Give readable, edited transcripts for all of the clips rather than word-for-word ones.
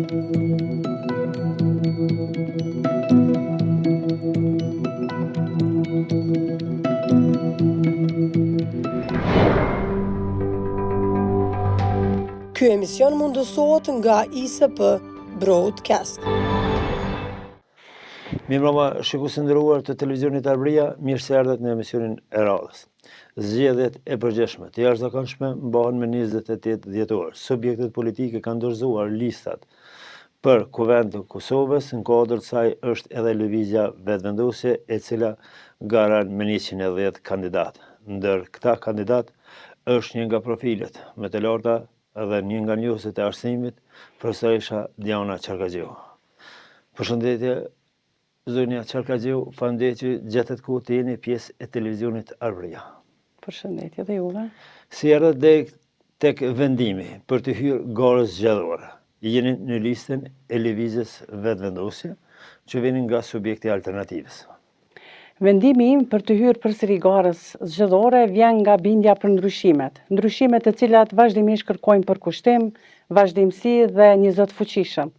Ky emision mundësohet nga ISP Broadcast. Mirëmbrëma, shikues të nderuar të televizionit Arbëria, mirë se erdhët në emisionin e radhës. Zgjedhjet e përgjithshme të jashtëzakonshme mbahen më 28 dhjetor. Subjektet politike kanë dorëzuar listat për Kuvend të Kosovës, në kuadër të saj është edhe Lëvizja Vetëvendosje, e cila garon me 110 kandidatë. Ndër këta kandidatë është një nga profilet më të larta dhe një nga njohësit e arsimit, profesoresha Diana Çarkaxhiu. Përshëndetje, zonja Çarkaxhiu, faleminderit që gjetët kohë të jeni pjesë e televizionit Arbëria. Përshëndetje dhe juve. Si erdhët deri tek vendimi për të hyrë garës zgjedhore? Jeni në listën e Lëvizjes Vetëvendosje, që vini nga subjekti i Alternativës. Vendimi im për të hyrë përsëri garës zgjedhore vjen nga bindja për ndryshimet. Ndryshimet të cilat vazhdimisht kërkojnë përkushtim, vazhdimësi dhe një zë të fuqishëm.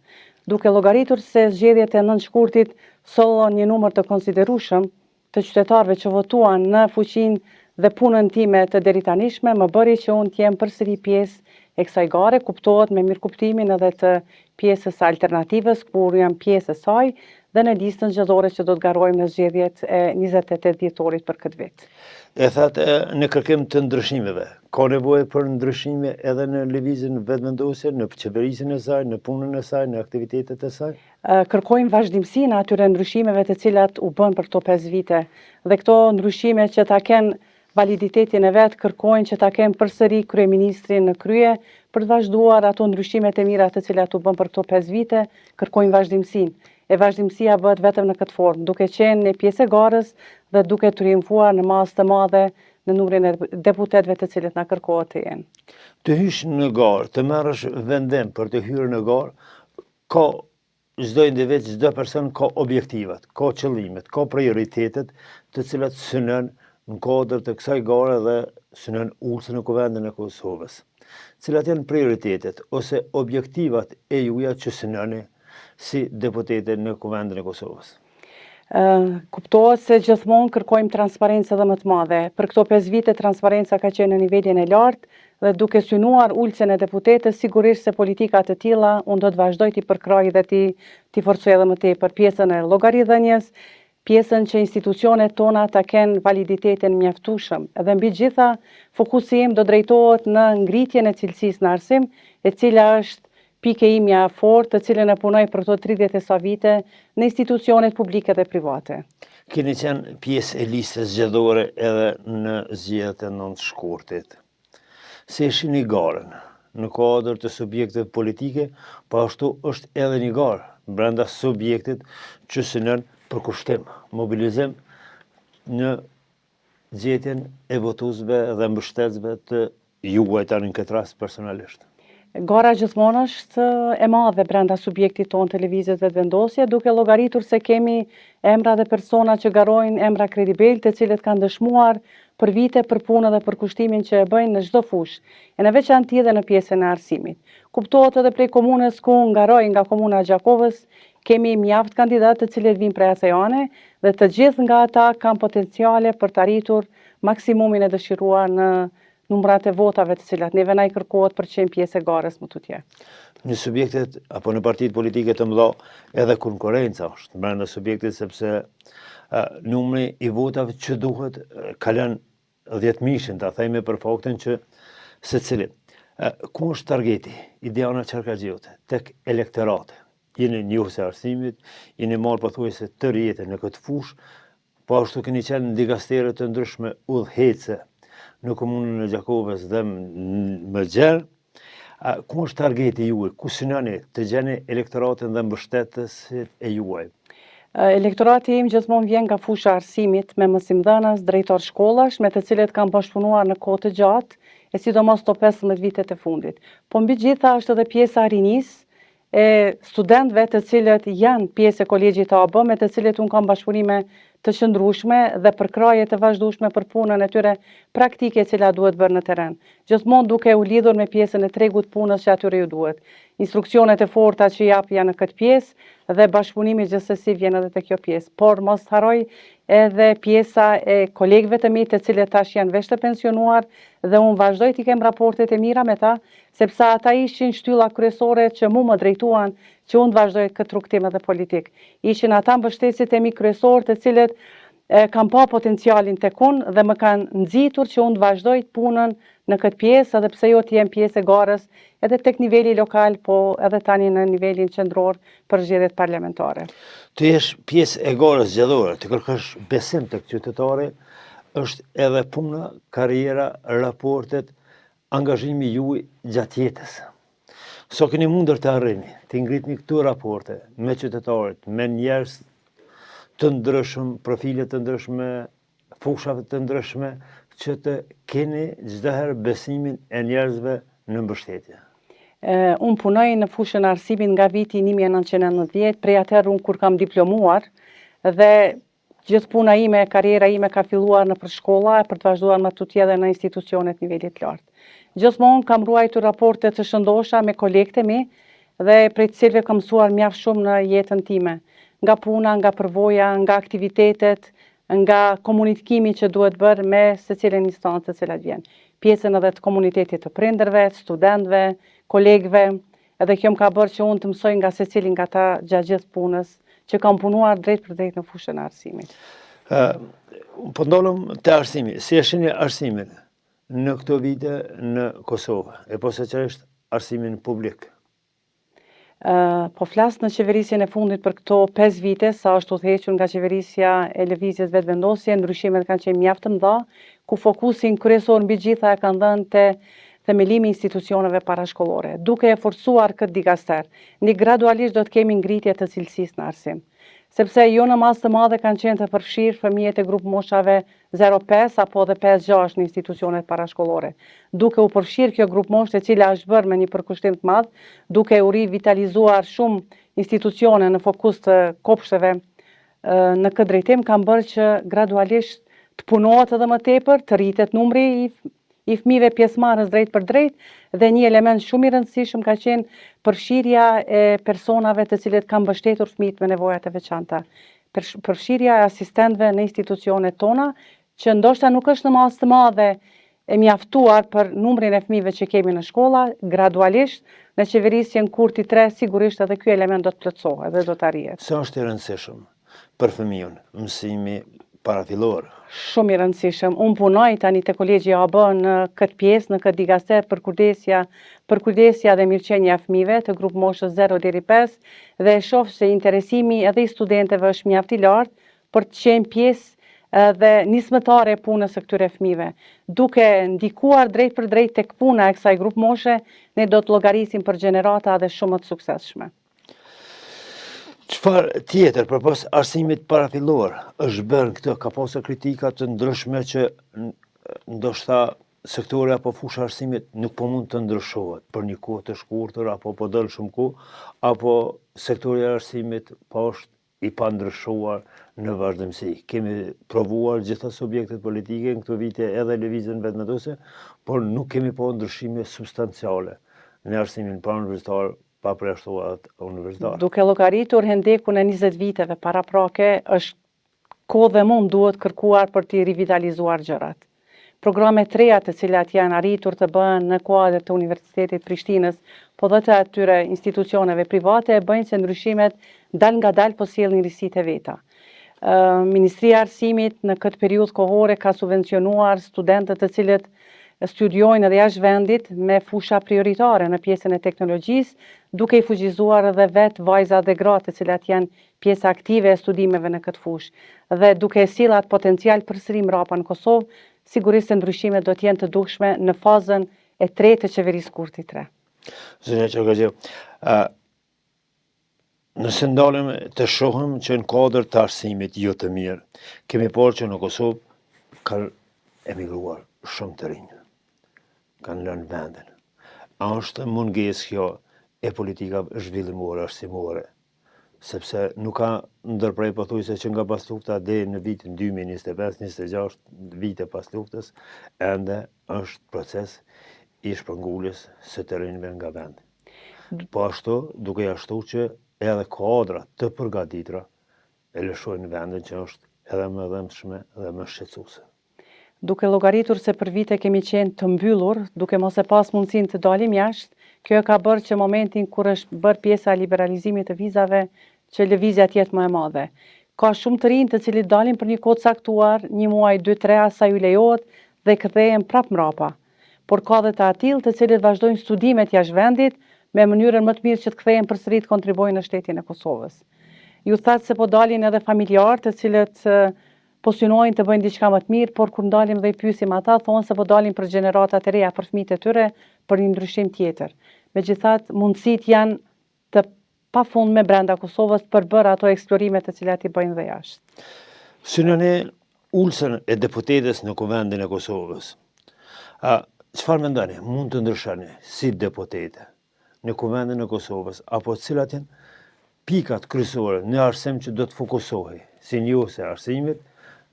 Duke llogaritur se zgjedhjet e 9 shkurtit sollën një numër të konsiderueshëm të qytetarëve që votuan në fuqinë dhe punën time të deritanishme më bëri që unë të jem përsëri pjesë e kësaj gare, kuptohet me mirëkuptimin edhe të pjesës së Alternativës, kur jam pjesë e saj dhe në listën zgjedhore që do të garojmë në zgjedhjet e 28 dhjetorit për këtë vit. E thatë në kërkim të ndryshimeve. Ka nevojë për ndryshime edhe në Lëvizjen Vetëvendosje, në qeverisjen e saj, në punën e saj, në aktivitetet e saj? Kërkojmë vazhdimësinë e atyre ndryshimeve të cilat u bënë për këto 5 vite. Dhe këto ndryshime që ta kenë validitetin e vet, kërkojnë që ta kenë përsëri kryeministrin në krye për të vazhduar ato ndryshimet e mira të cilat u bënë për këto 5 vite, kërkojnë vazhdimësinë. E vazhdimësia bëhet vetëm në këtë formë, duke qenë ne pjesë e garës dhe duke triumfuar në masë të madhe në numrin e deputetëve të cilët na kërkohet të jenë. Të hysh në garë, të marrësh vendim për të hyrë në garë, ka çdo individ, çdo person ka objektivat, ka qëllimet, ka prioritetet të cilat synon në kuadër të kësaj gare dhe synon ulësen në Kuvendin e Kosovës. Cilat janë prioritetet ose objektivat e juaja që synoni si deputete në Kuvendin e Kosovës? Kuptohet se gjithmonë kërkojmë transparencë edhe më të madhe. Për këto 5 vite transparenca ka qenë në nivelin e lartë dhe duke synuar ulësen e deputetes, sigurisht se politika të tilla unë do të vazhdoj t'i përkrah dhe t'i t'i forcoj edhe më tepër pjesën e llogaridhënies, pjesën që institucionet tona ta kenë validitetin mjaftueshëm. Dhe mbi gjitha, fokusi im do drejtohet në ngritjen e cilësisë në arsim, e cila është Pikë e imja e fortë, të cilën e punoj për këto 30 e sa vite në institucionet publike dhe private. Keni qenë pjesë e listës zgjedhore edhe në zgjedhjet e 9 shkurtit. Si e shihni garën në kuadër të subjekteve politike, po ashtu është edhe një garë brenda subjektit që synon përkushtim, mobilizim në gjetjen e votuesve dhe mbështetësve të juaj tani në këtë rast personalisht? Gara gjithmonë është e madhe brenda subjektit tonë të Lëvizjes Vetëvendosje, duke llogaritur se kemi emra dhe persona që garojnë emra kredibil, të cilët kanë dëshmuar për vite për punën dhe përkushtimin që e bëjnë në çdo fushë, e në veçanti edhe në pjesën e arsimit. Kuptohet edhe prej komunës ku unë garoj nga komuna e Gjakovës, kemi mjaft kandidatë të cilët vijnë prej asaj ane dhe të gjithë nga ata kanë potenciale për të arritur maksimumin e dëshiruar në numrat e votave të cilat neve na i kërkohet për të qenë pjesë e garës më tutje. Në subjektet apo në partitë politike të mëdha edhe konkurrenca është brenda subjektit sepse numri i votave që duhet kalon 10.000 ta themi për faktin që secili. Ku është targeti i Diana Çarkaxhiut tek elektorati? Jeni njohëse e arsimit, jeni marrë pothuajse tërë jetën në këtë fushë, Po ashtu keni qenë në dikastere të ndryshme udhëheqëse në komunën e Gjakovës dhe më gjerë. Ku është targeti juaj? Ku synoni të gjeni elektoratin dhe mbështetësit e juaj? Elektorati im gjithmonë vjen nga fusha e arsimit me mësimdhënës, drejtor shkollash, me të cilët kam bashkëpunuar në kohë të gjatë, e sidomos këto 15 vitet e fundit. Po mbi gjitha është edhe pjesa e rinisë, e studentëve të cilët janë pjesë e kolegjit AB, me të cilët unë kam bashkëpunime të qëndrueshme dhe përkrahje të vazhdueshme për punën e tyre praktike e cila duhet bërë në terren. Gjithmonë duke u lidhur me pjesën e tregut punës që atyre ju duhet. Instruksionet e forta që jap janë në këtë pjesë dhe bashkëpunimi gjithsesi vjen edhe te kjo pjesë. Por mos të harroj edhe pjesa e kolegëve të mi të cilët tash janë veç të pensionuar dhe unë vazhdoj t'i kem raportet e mira me ta, sepse ata ishin shtylla kryesore që mu më drejtuan që unë të vazhdoj këtë rrugëtim edhe politik. Ishin ata mbështetësit e mi kryesorë të cilët kanë pa potencialin tek unë dhe më kanë nxitur që unë të vazhdoj punën në këtë pjesë edhe pse jo të jem pjesë e garës edhe tek niveli lokal, po edhe tani në nivelin qendror për zgjedhjet parlamentare. Të jesh pjesë e garës zgjedhore, të kërkosh besim tek qytetari, është edhe puna, karriera, raportet, angazhimi juaj gjatë jetës. Sa keni mundur të arrini, të ngritni këto raporte me qytetarët, me njerëz të ndryshëm, profile të ndryshme, fushave të ndryshme, që të keni çdo herë besimin e njerëzve në mbështetje. Unë punoj në fushën e arsimit nga viti 1990, prej atëherë unë kur kam diplomuar dhe Gjithë puna ime, karriera ime ka filluar nëpër shkolla e për të vazhduar më tutje edhe në institucione të nivelit të lartë. Gjithmonë kam ruajtur raporte të shëndosha me kolegët e mi dhe prej të cilëve kam mësuar mjaft shumë në jetën time. Nga puna, nga përvoja, nga aktivitetet, nga komunikimi që duhet bërë me secilën instancë e cila vjen. Pjesën edhe të komunitetit të prindërve, studentëve, kolegëve, Edhe kjo më ka bërë që unë të mësoj nga secili nga ta gjatë gjithë punës që kam punuar drejtpërdrejt në fushën e arsimit. Ë, po ndalëm te arsimi. Si e shihni arsimin në këto vite në Kosovë, e posaçërisht arsimin publik? Po flas në qeverisjen e fundit për këto 5 vite, sa është udhëhequr nga qeverisja e Lëvizjes Vetëvendosje, ndryshimet kanë qenë mjaft të mëdha, ku fokusin kryesor mbi gjitha e kanë dhënë te themelimi i institucioneve parashkollore. Duke e forcuar këtë dikaster, ne gradualisht do të kemi ngritje të cilësisë në arsim. Sepse jo në masë të madhe kanë qenë të përfshirë fëmijët e grupmoshave 0-5 apo dhe 5-6 në institucionet parashkollore. Duke u përfshirë kjo grupmoshë e cila është bërë me një përkushtim të madh, duke u rivitalizuar shumë institucione në fokus të kopshteve në këtë drejtim kanë bërë që gradualisht të punohet edhe më tepër, të rritet numri i i fëmijëve pjesëmarrës drejtpërdrejt dhe një element shumë i rëndësishëm ka qenë përfshirja e personave të cilët kanë mbështetur fëmijët me nevoja të veçanta. Përfshirja e asistentëve në institucionet tona, që ndoshta nuk është në masë të madhe e mjaftuar për numrin e fëmijëve që kemi në shkolla, gradualisht në qeverisjen Kurti 3 sigurisht edhe ky element do të plotësohet dhe do të arrihet. Sa është i rëndësishëm për fëmijën, mësimi parafillor? Shumë i rëndësishëm. Unë punoj tani te Kolegji AB në këtë pjesë, në këtë dikaster përkujdesja, përkujdesja dhe mirëqenia e fëmijëve të grupmoshës 0 deri 5 dhe e shoh se interesimi edhe i studentëve është mjaft i lartë për të qenë pjesë dhe nismëtare e punës së këtyre fëmijëve. Duke ndikuar drejtpërdrejt tek puna e kësaj grupmoshe, ne do të llogarisim për gjenerata edhe shumë më të suksesshme. Çfarë tjetër përpos arsimit parafillor është bërë në këtë? Ka pasur kritika të ndryshme që ndoshta sektori apo fusha e arsimit nuk po mund të ndryshohet për një kohë të shkurtër apo po don shumë kohë, apo sektori i arsimit po është i pandryshuar në vazhdimësi. Kemi provuar gjitha subjektet politike në këto vite edhe Lëvizjen Vetëvendosje, por nuk kemi pa ndryshime substanciale në arsimin parauniversitar pa përjashtuar atë universitar. Duke llogaritur hendekun e 20 viteve paraprake, është kohë dhe mund duhet kërkuar për t'i rivitalizuar gjërat. Programe të reja të cilat janë arritur të bëhen në kuadër të Universitetit Prishtinës, po dhe të atyre institucioneve private e bëjnë se ndryshimet dalëngadalë po sjellin risitë e veta. Ministria e Arsimit në këtë periudhë kohore ka subvencionuar studentët të cilët studiojnë edhe jashtë vendit me fusha prioritare në pjesën e teknologjisë, duke i fuqizuar edhe vetë vajzat dhe gratë të cilat janë pjesë aktive e studimeve në këtë fushë. Dhe duke e sjellë atë potencial përsëri mbrapa në Kosovë, sigurisht se ndryshimet do të jenë të dukshme në fazën e tretë të qeverisë Kurti 3. Zonja Qorgazhiu, Nëse ndalem të shohim që në kuadër të arsimit jo të mirë, kemi parë që në Kosovë kanë emigruar shumë të rinj, kanë lënë vendin. A është mungesë kjo e politikave zhvillimore arsimore? Sepse nuk ka ndërpre pothuajse që nga paslufta deri në vitin 2025, 26 vite pas luftës, ende është proces i shpërnguljes së të rinjve nga vendi. Po ashtu, duke ia shtu që edhe kuadra të përgatitura e lëshojnë vendin që është edhe më e dhembshme dhe më shqetësuese. Duke llogaritur se për vite kemi qenë të mbyllur, duke mos e pas mundësinë të dalim jashtë, kjo e ka bërë që momentin kur është bërë pjesa e liberalizimit të vizave që lëvizja të jetë më e madhe. Ka shumë të rinj të cilët dalin për një kohë të caktuar, një muaj, dy, tre, aq sa ju lejohet dhe kthehen prapë mbrapa. Por ka dhe të atillë të cilët vazhdojnë studimet jashtë vendit me mënyrën më të mirë që të kthehen përsëri të kontribuojnë në shtetin e Kosovës. Ju thatë se po dalin edhe familjarë të cilët po synojnë të bëjnë diçka më të mirë, por kur ndalim dhe i pyesim ata, thonë se po dalin për gjeneratat e reja, për fëmijët e tyre, për një ndryshim tjetër. Megjithatë, mundësitë janë të pafundme brenda Kosovës për bërë ato eksplorime të cilat i bëjnë dhe jashtë. Synoni ulësen e deputetes në Kuvendin e Kosovës. A, çfarë mendoni, mund të ndryshoni si deputete? në Kuvendin e Kosovës, apo cilat janë pikat kryesore në arsim që do të fokusohej, si njohëse e arsimit,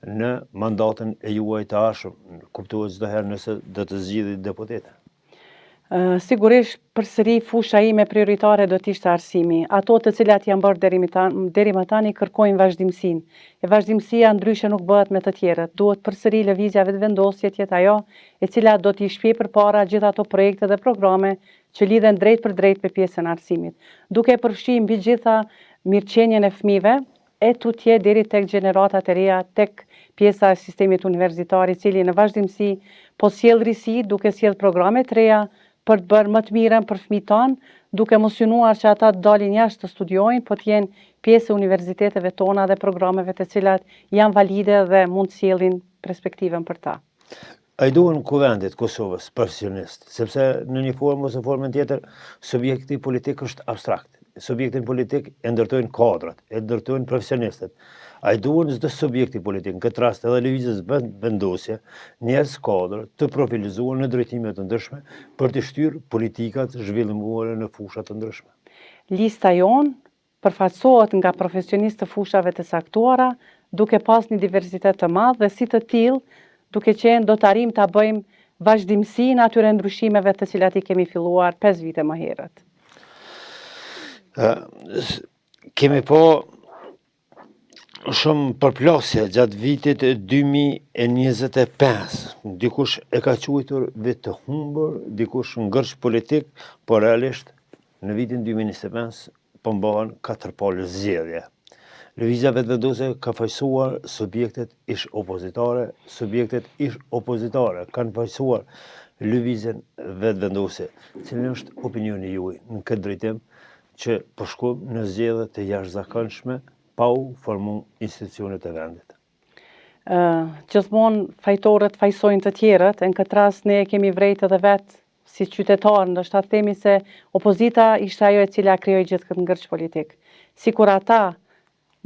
në mandatin e juaj të ardhshëm, kuptohet çdo herë nëse do të zgjidheni deputete. Sigurisht, përsëri fusha ime prioritare do të ishte arsimi. Ato të cilat janë bërë deri deri më tani kërkojnë vazhdimësinë. E vazhdimësia ndryshe nuk bëhet me të tjerët. Duhet përsëri Lëvizja Vetëvendosje të jetë ajo e cila do t'i shpie përpara gjithë ato projekte dhe programe që lidhen drejtpërdrejt me pjesën e arsimit, duke e përfshi mbi gjitha mirëqenien e fëmijëve e tutje deri tek gjeneratat e reja, tek pjesa e sistemit universitar i cili në vazhdimësi po sjell risi duke sjellë programe të reja për të bërë më të mirën për fëmijët tanë, duke mos synuar që ata të dalin jashtë të studiojnë, po të jenë pjesë e universiteteve tona dhe programeve të cilat janë valide dhe mund të sjellin perspektivën për ta. A i duhen Kuvendit Kosovës profesionistë, sepse në një formë ose formën tjetër subjekti politik është abstrakt. Subjektin politik e ndërtojnë kadrat, e ndërtojnë profesionistët. A i duhen çdo subjekti politik, në këtë rast edhe Lëvizjes Vetëvendosje, njerëz kadër të profilizuar në drejtime të ndryshme për të shtyrë politikat zhvillimore në fusha të ndryshme. Lista jonë përfaqësohet nga profesionistë të fushave të caktuara, duke pas një diversitet të madh dhe si të tillë, duke qenë do të arrijmë ta bëjmë vazhdimësinë atyre ndryshimeve të cilat i kemi filluar 5 vite më herët. Kemi pa shumë përplasje gjatë vitit 2025. Dikush e ka quajtur vit të humbur, dikush ngërç politik, por realisht në vitin 2025 po mbahen katër palë zgjedhje. Lëvizja Vetëvendosje ka fajësuar subjektet ish opozitare, subjektet ish opozitare kanë fajësuar Lëvizjen Vetëvendosje. Cili është opinioni juaj në këtë drejtim që po shkojmë në zgjedhje të jashtëzakonshme pa u formu institucionet e vendit? Gjithmonë fajtorët fajësojnë të tjerët, e në këtë rast ne e kemi vrejt edhe vetë si qytetarë, ndoshta themi se opozita ishte ajo e cila krijoi gjithë këtë ngërç politik. Sikur ata,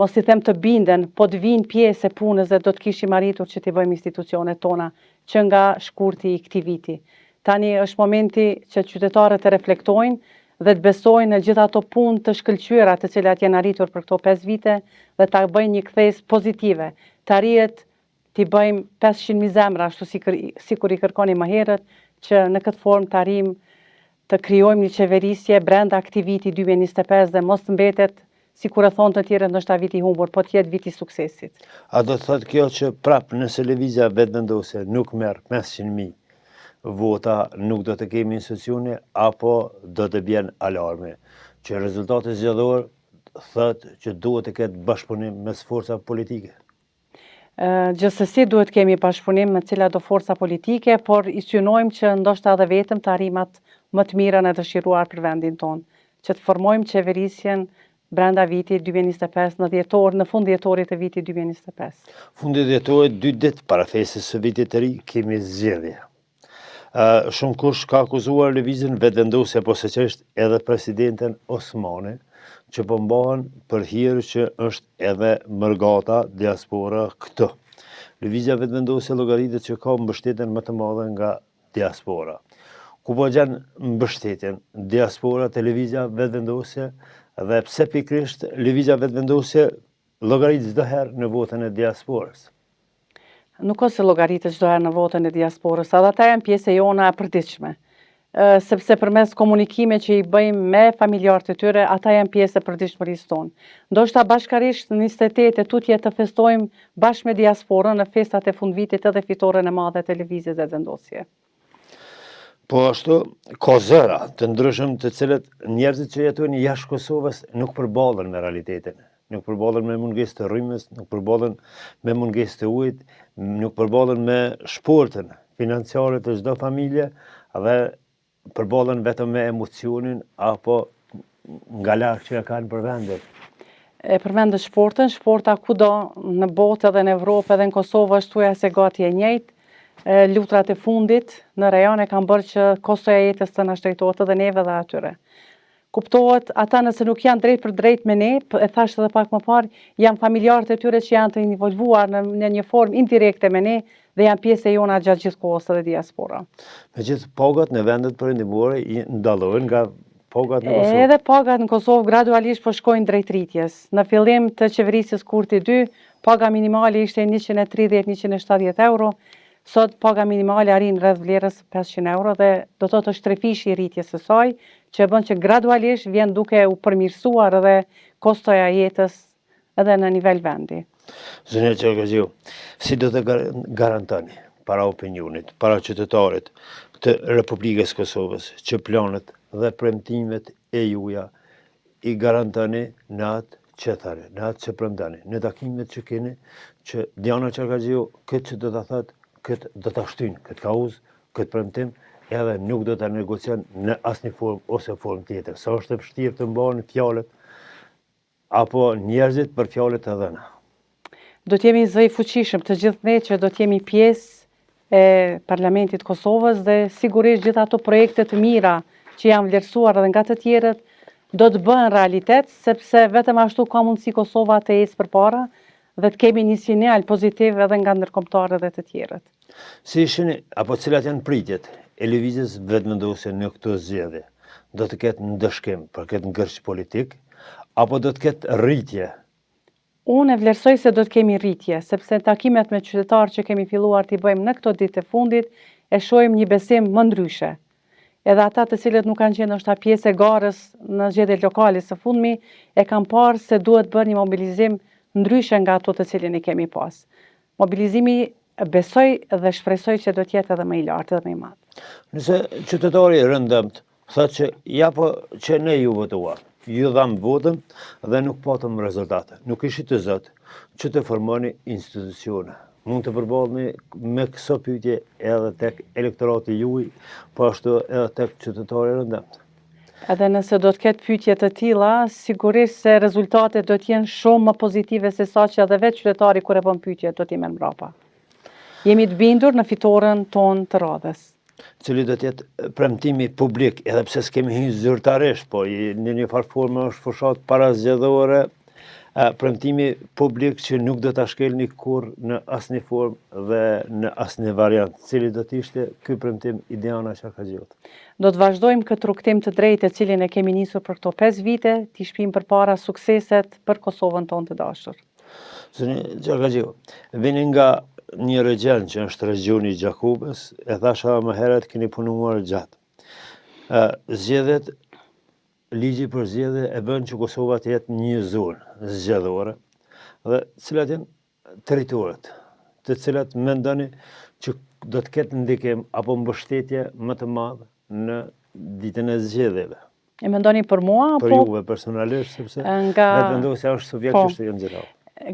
mos t'i them të binden, po të vijnë pjesë e punës dhe do të kishim arritur që t'i bëjmë institucionet tona që nga shkurti i këtij viti. Tani është momenti që qytetarët të reflektojnë dhe të besojnë në gjithë ato punë të shkëlqyera të cilat janë arritur për këto 5 vite dhe ta bëjnë një kthesë pozitive, të arrihet t'i bëjmë 500.000 zemra, ashtu sikur i kërkoni më herët, që në këtë formë të arrijmë të krijojmë një qeverisje brenda këtij viti 2025 dhe mos të mbetet, sikur e thonë të tjerët, ndoshta viti i humbur, po të jetë viti i suksesit. A do të thotë kjo që prapë nëse Lëvizja Vetëvendosje nuk merr 500.000 vota, nuk do të kemi institucione, apo do të bjen alarmi, që rezultati zgjedhor thotë që duhet të ketë bashkëpunim mes forcave politike? Gjithsesi duhet kemi bashkëpunim me cilado forca politike, por i synojmë që ndoshta edhe vetëm të arrijmë atë më të mirën e dëshiruar për vendin tonë, që të formojmë qeverisjen brenda vitit 2025 në dhjetor, në fund dhjetorit të vitit 2025. Fundi dhjetorit, dy ditë para festës së vitit të ri, kemi zgjedhje. Shumëkush ka akuzuar Lëvizjen Vetëvendosje, posaçërisht edhe presidenten Osmani, që po mbahen për hir që është edhe mërgata diaspora këtu. Lëvizja Vetëvendosje llogaritet që ka mbështetjen më të madhe nga diaspora. Ku po gjen mbështetjen diaspora te Lëvizja Vetëvendosje Dhe pse pikërisht Lëvizja Vetëvendosje llogarit çdo herë në votën e diasporës? Nuk është se llogaritet çdo herë në votën e diasporës, edhe ata janë pjesë e jona e përditshme. Sepse përmes komunikimit që i bëjmë me familjarët e tyre, ata janë pjesë e përditshmërisë tonë. Ndoshta bashkarisht në 28 e tutje të festojmë bashkë me diasporën në festat e fundvitit edhe fitoren e madhe të Lëvizjes Vetëvendosje. Po ashtu, ka zëra të ndryshëm të cilët njerëzit që jetojnë jashtë Kosovës nuk përballen me realitetin, nuk përballen me mungesë të rrymës, nuk përballen me mungesë të ujit, nuk përballen me shportën financiare të çdo familje dhe përballen vetëm me emocionin apo nga larg që e kanë për vendin. E përmendët shportën, shporta kudo në botë edhe në Evropë edhe në Kosovë është thuajse gati e njëjtë. Luftrat e fundit në rajon e kanë bërë që kostoja e jetës të na shtrejtohet edhe neve dhe atyre. Kuptohet, ata nëse nuk janë drejtpërdrejt me ne, e thashë edhe pak më parë, janë familjarët e tyre që janë të involvuar në, në një formë indirekte me ne dhe janë pjesë e jona gjatë gjithë kohës edhe diaspora. Megjithëse pagat në vendet perëndimore dallojnë nga pagat në Kosovë. Edhe pagat në Kosovë gradualisht po shkojnë drejt rritjes. Në fillim të qeverisjes Kurti 2, paga minimale ishte 130-170 euro, Sot paga minimale arrin rreth vlerës 500 euro dhe do të thotë është trefishi i rritjes së saj, që e bën që gradualisht vjen duke u përmirësuar edhe kostoja e jetës edhe në nivel vendi. Zonja Xharkaxhiu, si do të garantoni para opinionit, para qytetarit të Republikës Kosovës që planet dhe premtimet e juja i garantoni në atë që thoni, në atë që premtoni, në takimet që keni, që Diana Xharkaxhiu këtë që do ta thotë, këtë do ta shtyn, këtë kauzë, këtë premtim, edhe nuk do ta negocion në asnjë formë ose formë tjetër. Sa është e vështirë të mbahen fjalët apo njerëzit për fjalët e dhëna. Do të jemi zë i fuqishëm të gjithë ne që do të jemi pjesë e Parlamentit të Kosovës dhe sigurisht gjithë ato projekte të mira që janë vlerësuar edhe nga të tjerët do të bëhen realitet, sepse vetëm ashtu ka mundësi Kosova të ecë përpara dhe të kemi një sinjal pozitiv edhe nga ndërkombëtarët dhe të tjerët. Si i shihni, apo cilat janë pritjet e Lëvizjes Vetëvendosje në këto zgjedhje? Do të ketë ndëshkim për këtë ngërç politik, apo do të ketë rritje Unë e vlerësoj se do të kemi rritje, sepse takimet me qytetarë që kemi filluar t'i bëjmë në këto ditë të fundit, e shohim një besim më ndryshe. Edhe ata të cilët nuk kanë qenë ndoshta pjesë e garës në zgjedhjet lokale së fundmi, e kanë parë se duhet bërë një mobilizim ndryshe nga ato të cilin e kemi pas. Mobilizimi besoj dhe shpresoj që do të jetë edhe më i lartë edhe më i madh. Nëse qytetari i rëndomtë Thotë që ja po që ne ju votuam, ju dhamë votën dhe nuk patëm rezultate. Nuk ishit të zotë që të formoni institucione. Mund të përballni me këso pyetje edhe tek elektorati juaj, po ashtu edhe tek qytetari i rëndomtë. Edhe nëse do të ketë pyetje të tilla, sigurisht se rezultatet do të jenë shumë më pozitive se sa që edhe vetë qytetari kur e bën pyetje do t'i merr mbrapa. Jemi të bindur në fitoren tonë të radhës. Cili do të jetë premtimi publik, edhe pse s'kemi hyrë zyrtarisht, po në një farë forme është fushatë parazgjedhore, premtimi publik që nuk do ta shkelni kurrë në asnjë formë dhe në asnjë variant. Cili do të ishte ky premtim i Diana Xharkaxhiut? Do të vazhdojmë këtë rrugëtim të drejtë të cilin e kemi nisur për këto 5 vite, t'i shpijmë përpara sukseset për Kosovën tonë të dashur. Zonja Xharkaxhiu, vini nga një regjion që është regjioni i Gjakovës, e thashë edhe më herët keni punuar gjatë. Zgjedhjet, ligji për zgjedhje e bën që Kosova të jetë një zonë zgjedhore dhe cilat janë territoret të cilat mendoni që do të ketë ndikim apo mbështetje më të madhe në ditën e zgjedhjeve. E mendoni për mua apo për juve personalisht sepse nga Vetëvendosja është subjekt po, që shtrirë në gjithë.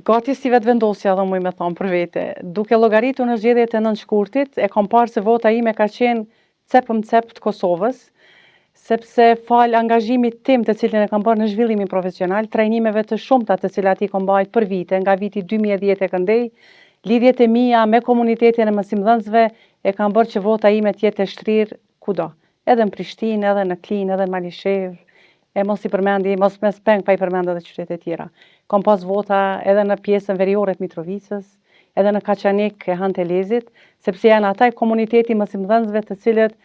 Gati si Vetëvendosja dhe muj me thonë për vete. Duke llogaritur në zgjedhjet e 9 shkurtit, e kam parë se vota ime ka qenë cep më cep të Kosovës, sepse falë angazhimit tim të cilin e kam bërë në zhvillimin profesional, trajnimeve të shumta të cilat i kam mbajt për vite, nga viti 2010 e këndej, lidhjet e mia me komunitetin e mësimdhënësve e kanë bërë që vota ime të jetë e shtrirë kudo. Edhe në Prishtinë, edhe në Klinë, edhe në Malishevë, e mos i përmendi, mos mes peng pa i përmend edhe qytetet tjera. Kam pas vota edhe në pjesën veriore të Mitrovicës, edhe në Kaçanik e Han të Elezit, sepse janë ata komuniteti mësimdhënësve të cilët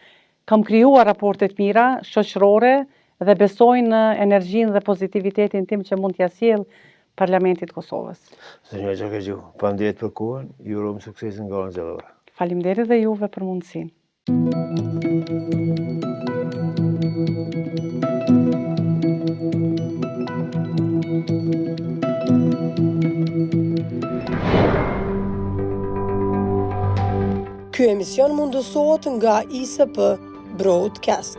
kam krijuar raporte të mira, shoqërore dhe besojnë në energjinë dhe pozitivitetin tim që mund t'ia sjell Parlamentit të Kosovës. Zonja Xhaferxhiu, faleminderit për kohën, ju urojmë sukses në garën zgjedhore. Faleminderit dhe juve për mundësinë. Ky emision mundësohet nga ISP Broadcast.